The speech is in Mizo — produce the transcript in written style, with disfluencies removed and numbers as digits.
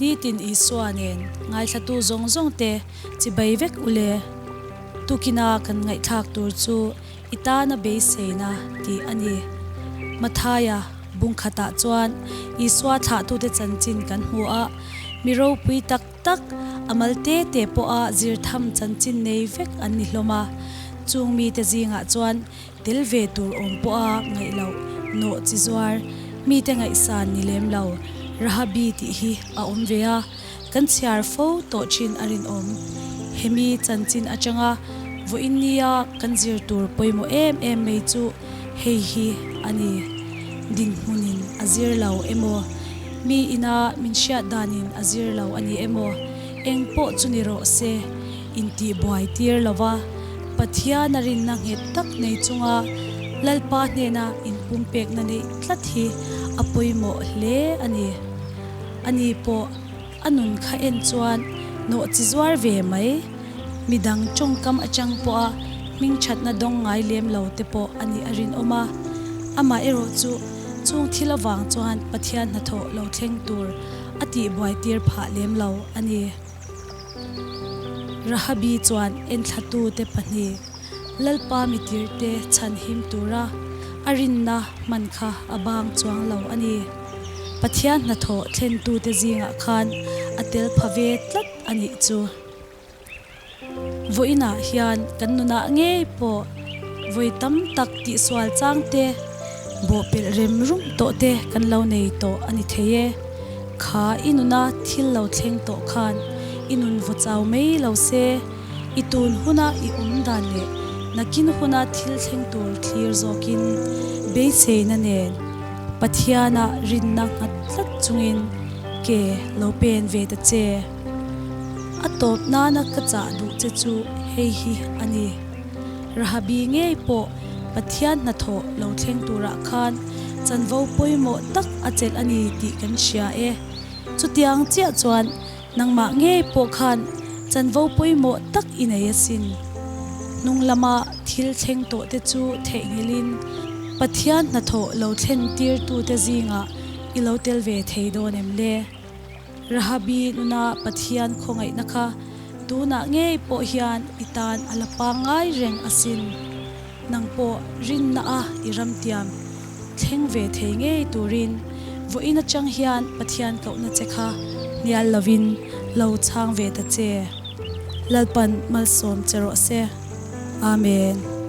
Nitin Isua nen ngaithlatu zawng zawng te chibai vek ule. Tukina kan ngaihthlak tur chu i tana beiseina tih a ni. Mathaia bung khatah chuan Isua thlahtute chanchin kan hmu a, mi ropui tak tak, a mal te te pawha zir tham chanchin nei vek an ni hlawm a. Chung mite zingah chuan tel ve tur awm pawha ngaih loh nawh chi zuar, mite ngaihsan ni lem lo, Rahabi tih hi a awm ve a. Kan chhiar fo tawh thin a rinawm. Hemi chanchin atanga vawiin nia kan zir tur pawimawh em em mai chu hei hi a ni. Dinhmunin a zir lo emaw, mi ina min hriat danin a zir lo a ni emaw, eng pawh chu ni rawh se, intihbuai tir lova Pathian a rinna nghet tak nei chunga Lalpa hnena inpumpekna neih tlat hi a pawimawh hle a ni. Ani pawh a nun kha en chuan nawh chi zuar ve mai. Midang tawngkam atang pawha hmingthatna dawng ngai lem lo te pawh a nih a rinawm a. Amah erawh chu chung thil avang chuan Pathian hnathawh lo thleng tur a tihbuai tir phah lem lo a ni. Rahabi chuan enthlatute pahnih. Lalpa mitirte chhanhim tura a rinna hman kha a bang chuang lo a ni. Pathian hnathawh thlentute zingah khan a tel pha ve tlat a nih chu. Vawiinah hian kan nunah ngei pawh vawi tam tak tihsual chang te, bawhpelh rem rum tawh te kan lo nei tawh a ni thei e. Kha i nuna thil lo thleng tawh khan i nun vaw chau mai lo se. I tun huna i awm dan leh nakin huna thil thleng tur thlir zawkin beiseina nen Pathiana rinna nghat tlat chungin ke lo pen ve ta che. A tawp nana ka chah duh che chu hei hi a ni. Rahabi ngei pawh Pathian hnathawh lo thleng turah khan chanvo pawimawh tak a chelh a ni tih kan hria e. Chutiang chiah chuan Nangmah ngei pawh khan chanvo pawimawh tak i nei asin. Hnung lama thil thleng tawh te chu theihnghilhin Pathian hnathawh lo thlen tirtute zingah i lo tel ve thei dawn em le? Rahabi nuna Pathian khawngaihna kha tunah ngei pawh hian i tan a la pangngai reng asin. Nang pawh rinna a i ramtiam thleng ve thei ngei turin vawiin atang hian Pathian kohna che kha hnial lovin lo chhang ve ta che. Lalpan malsawm che rawh se. Amen.